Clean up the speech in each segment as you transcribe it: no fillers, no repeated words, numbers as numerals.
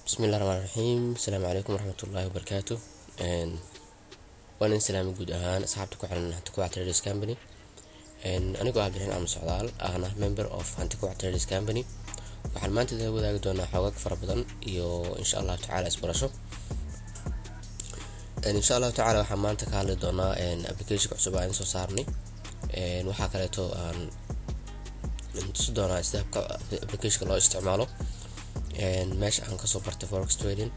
Bismillahi raxmaani raxiim. Asalaamu calaykum waraxmatullaahi wabarakaatu. Waan in salaamay guud ahaan asxaabta ku xiran Hanti Kuwac Traders Company. Anigoo ah Cabdiraxiin Axmed Socdaal, ahna member of Hanti Kuwac Traders Company, waxaan maanta idin wadaagi doonaa xogag fara badan iyo, insha Allahu tacaala, isbarasho. Insha Allahu tacaala, waxaan maanta ka hadli doonaa applicationka cusub aan soo saarnay. Waxaa kaleeto aan tusi doonaa sida habka applicationka loo isticmaalo, meesha aan kasoo bartay forex trading,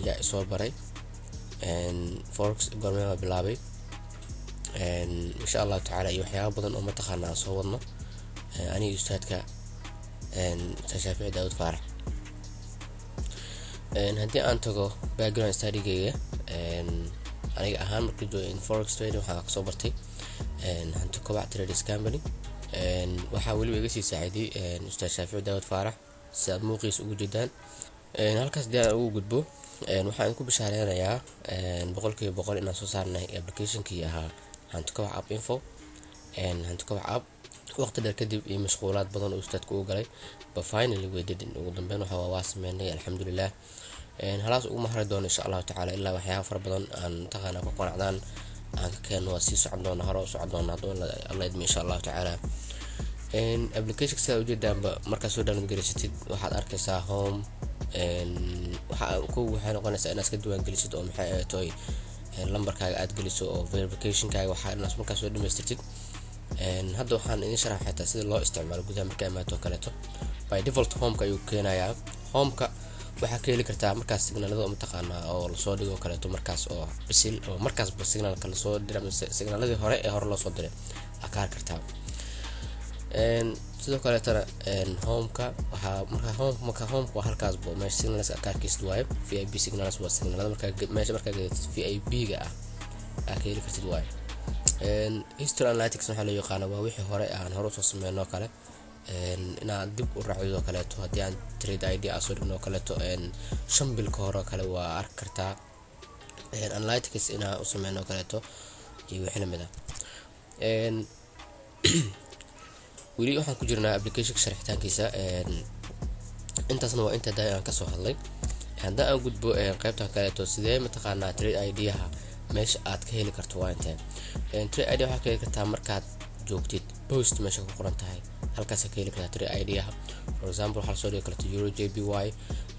yaa isoo baray forex, goormee baa bilaabay, insha Allahu tacaala, iyo waxyaaba badan oo mataqaana aan soo wadno aniga ustaadka, Ustaad Shaafici Daawud Faarax. Haddii aan tago background studygayga, aniga ahaan markii joogay in forex trading, waxaan kasoo bartay Hanti Kobac Traders Company. Waxaa weliba iga sii saaciiday Ustaad Shaafici Daawud Faarax, si aad muuqiisa ugu jeedaan halkaas. Haddii aan ugu gudbo, waxaan ku bishaareynaya 100% inaan soo saarnay applicationkii ahaa Hanti Kobac App Info. Hanti Kobac App, waqti dheer kadib iyo mashquulaad badan oo ustaadka uu galay, but finally we did. Ugu dambeyn waxa waa sameynay, alxamdulilah. Halaas ugu mahari doono, insha Allahu tacaala, ilaa waxyaaba fara badan aan mataqaana ku qanacdaan aan ka keeno. Waa sii socon doona, hore u socon doona hadduu Alla idmo, insha Allahu tacaala. Applicationka, sidaa ujeedaanba, markaad soo download garaysatid, waxaad arkaysaa home. Waxa kow waxay noqonaysaa inaad iska diiwaan gelisid oo, maxay ahaytoy, lambarkaaga aad geliso oo verificationkaaga waxaa inaad markaas soo dhamaystirtid. Hadda waxaan idin sharax xitaa sida loo isticmaalo gudaha markaa imaato oo kaleeto. By default homeka ayuu keenayaa. Homeka waxaa ka heli kartaa markaas signalada oo mataqaanaa oo lasoo dhigo oo kaleeto, markaas oo bisil oo markaasba signalka lasoo diray mise signaladii hore ee hore loosoo diray aa ka arki kartaa. Sidoo kaleetana homeka waxaa marka home, marka homeka waa halkaasbo meesha signals akaarkiis waaye. VIP signals waa signalada markaa meesha markaa gadatid VIP ga ah aa ka heli kartid waaye. History analytics waxaa loo yaqaana waa wixii hore aan hore usoo sameyno oo kale, inaad dib u raacdid oo kaleeto. Haddii aan trade idea aa soo dhigno oo kaleeto 5 bil ka hore oo kale, waa arki kartaa. Analytics inaan u sameyno oo kaleeto iyo wixii lamid ah. Weli waxaan ku jirnaa applicationka sharxitaankiisa. Intaasna waa inta daa aan kasoo hadlay. Haddii aan gudbo qaybtan kaleeto, sidee mataqaanaa trade ideaha meesha aad ka heli karto, waa intee? Trade idea waxaad ka heli kartaa markaad joogtid post meesha ku qoran tahay, halkaasaa ka heli kartaa trade ideaha. For example, waxaa lasoo dhigi karta euro JPY.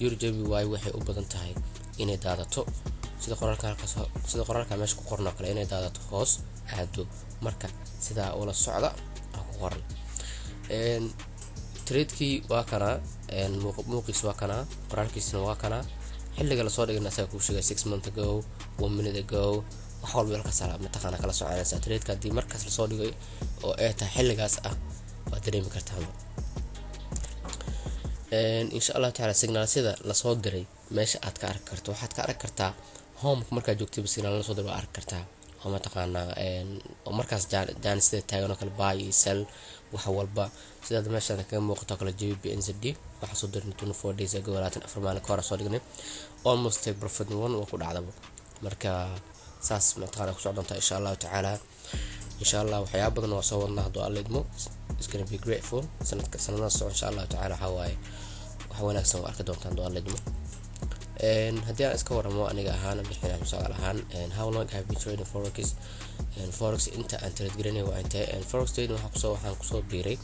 Euro JPY waxay u badan tahay inay daadato, sida qoraalka halkaas, sida qoraalka meesha ku qoran oo kale, inay daadato, hoos aado. Marka sidaa ula socda aa ku qoran. Tradekii waa kanaa, muuqiis waa kanaa, qoraalkiisna waa kanaa. Xilliga lasoo dhigana asaga kuu sheegay, 6 month ago, one minute ago, wax walba halkaas mataqaana kala soconaysaa. Tradeka haddii markaas lasoo dhigay oo ay tahay xilligaas ah, waad dareemi kartaa, insha Allahu tacaala. Signaalsyada lasoo diray meesha aad ka arki karto, waxaad ka arki kartaa homeka. Markaad joogtayba signal lasoo diray waa arki kartaa, oo mataqaanaa oo markaas jaanisada taagan oo kale, buy iyo sell, wax walba. Sidaad meeshaan kaga muuqato kale, GBP NZD waxaa soo dirnay 24 days ago, 24 maalin ka hor soo dhignay. Almost take profit one waa ku dhacdaba. Marka saas mataqaana ku socon doontaa, insha Allahu tacaala. Insha Allah, waxyaaba badan waa soo wadnaa hadduu Alla idmo. It's gonna be grateful sanadka, sanadaha soco, insha Allahu tacaala. Waxaa waaye wax wanaagsan waa arki doontaan hadduu Alla idmo. Haddii aan iska waramo aniga ahaan, Abdiraxiin Axmed Socdaal ahaan, how long have been trading forex? Forex inta aan trade garanay waa intee? Forex trading waxaan kusoo biiray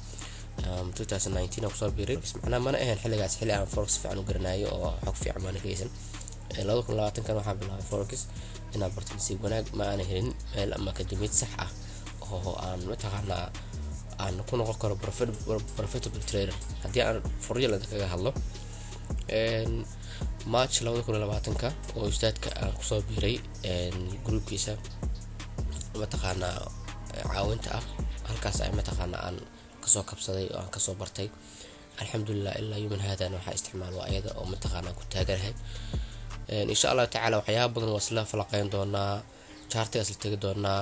2019 aan kusoo biiray. Macnaha mana ahayn xilligaas xilli aan forex fiican u garanayo oo xog fiican maana ka haysan. 2020kan waxaan bilaabay forex inaan barto. Nasiib wanaag ma aanan helin meel ama akademiyad sax ah oo aan mataqaanaa aan ku noqon karo profitable trader. Haddii aan for real kaga hadlo, March 2020ka oo ustaadka aan kusoo biiray groupkiisa mataqaanaa caawinta ah, halkaas ay mataqaanaa aan kasoo kabsaday oo aan kasoo bartay, alxamdulilah. Ilaa yuman haadan waxaa isticmaal waa ayada oo mataqaanaa ku taaganahay. Insha Allahu tacaala, waxyaaba badan waa isla falaqeyn doonaa, chartiga isla tegi doonaa,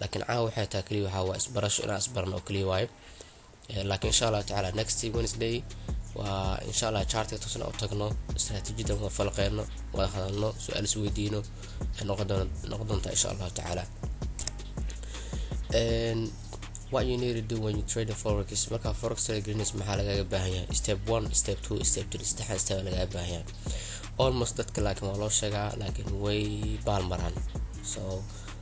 laakiin caawa waxay tahay keliya waxaa waa isbarasho, inaan isbarano oo keliya waayo. Laakiin insha Allahu tacaala, next Wednesday waa insha Allah chartiga toosna u tagno, istaraatiijiyadan wada falaqeyno, wada hadalno, su-aal isweydiino noqon doontaa, insha Allahu tacaala. What you need to do when you trade forex. Markaa forex trade galinaysa, maxaa lagaga baahan yahay? Step one, step two, step three, saddexdan step lagaga baahan yahay almost dadka, laakiin waa loo sheegaa, laakiin way baalmaraan. So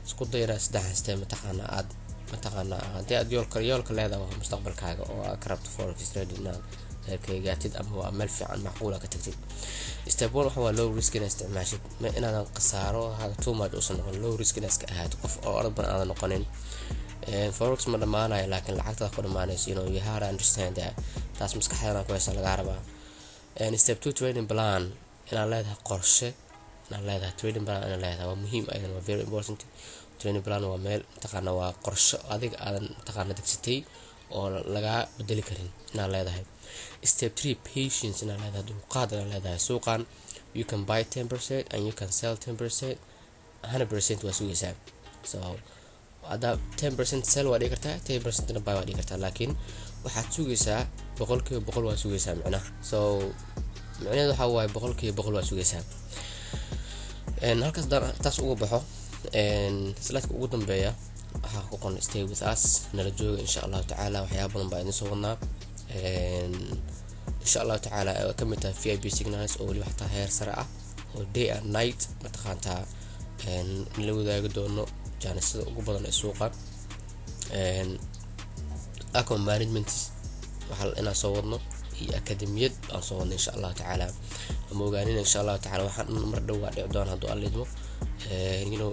isku dayna saddexdan step mataqaana aad mataqaana haddii aad yoolka leedahay waa mustaqbalkaaga oo aad ka rabto forex trading inaad heerkaygaatid ama waa meel fiican macquula ka tagtid. Step one waxa waa low risk inaad isticmaashid, ma inaadan khasaaro too much uusan noqon, low risk inaad iska ahaato, qof oo orod badan aadan noqonin. Forex ma dhamaanayo, laakiin lacagtada ku dhamaanayso. You have to understand that. Taas maskaxdana ku haysa lagaa rabaa. Step two, trading plan inaad leedahay, qorshe inaad leedahay, trading plan inaad leedahay waa muhiim ayadan, waa very important. Trading plan waa meel mataqaana waa qorshe adiga aadan mataqaana degsatay oo lagaa bedeli karin inaad leedahay. Step three, patience inaad leedahay, dulqaad inaad leedahay. Suuqan you can buy 10% and you can sell 10%, 100% waa sugaysaa. So haddaa 10% sell waa dhigi kartaa, 10%-na buy waa dhigi kartaa, laakiin waxaad sugaysaa 100% waa sugaysaa micnaha. So micnaheedu waxaa waaye 100% waa sugaysaa. Halkaas haddaan taas uga baxo, slideka ugu dambeeya waxaa ku qoran "Stay with us", nala jooga. Insha Allahu tacaala waxyaaba badan baa idin soo wadnaa insha Allahu tacaala, ay kamid tahay VIP signals oo weliba xataa heer sare ah oo day and night mataqaantaa la wadaagi doono jaanisada ugu badan ee suuqa. Account management waxaa inaan soo wadno iyo akademiyad aan soo wadno insha Allahu tacaala. Ama ogaanina, insha Allahu tacaala waxaan mar dhow waa dhici doona hadduu Alla idmo.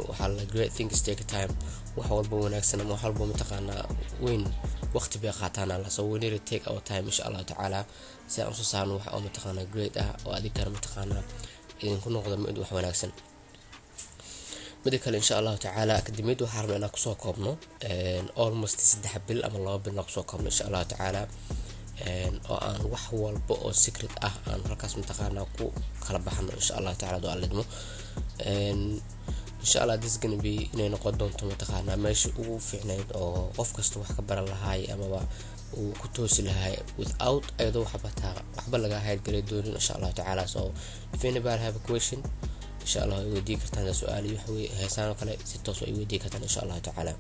Waxaa la great things take time. Wax walba wanaagsan ama wax walba mataqaanaa weyn waqti bay qaataan alla. So we need to take our time insha Allahu tacaala si aan usoo saarno wax oo mataqaanaa great ah oo adinkana mataqaanaa idinku noqdo mid wax wanaagsan. Mida kale, insha Allahu tacaala akademiyadda waxaa rabnaa inaan kusoo koobno almost 3 bil ama 2 bil inaan kusoo koobno insha Allahu tacaala, oo aan wax walba oo secret ah aan halkaas mataqaanaa ku kala baxno insha Allahu tacala haduu Alla idmo. Insha Allah this gonna be inay noqon doonto mataqaanaa meesha ugu fiicnayd oo qof kasta wax ka baran lahaay amaba uu ku toosi lahaay without ayadoo waxba taa waxba laga hide garay doonin insha Allahu tacaala. So if anybody have a question, insha Allah way weydii kartaan. Su-aal iyo wax wey heesaan oo kale si toos way weydii kartaan insha Allahu tacaala.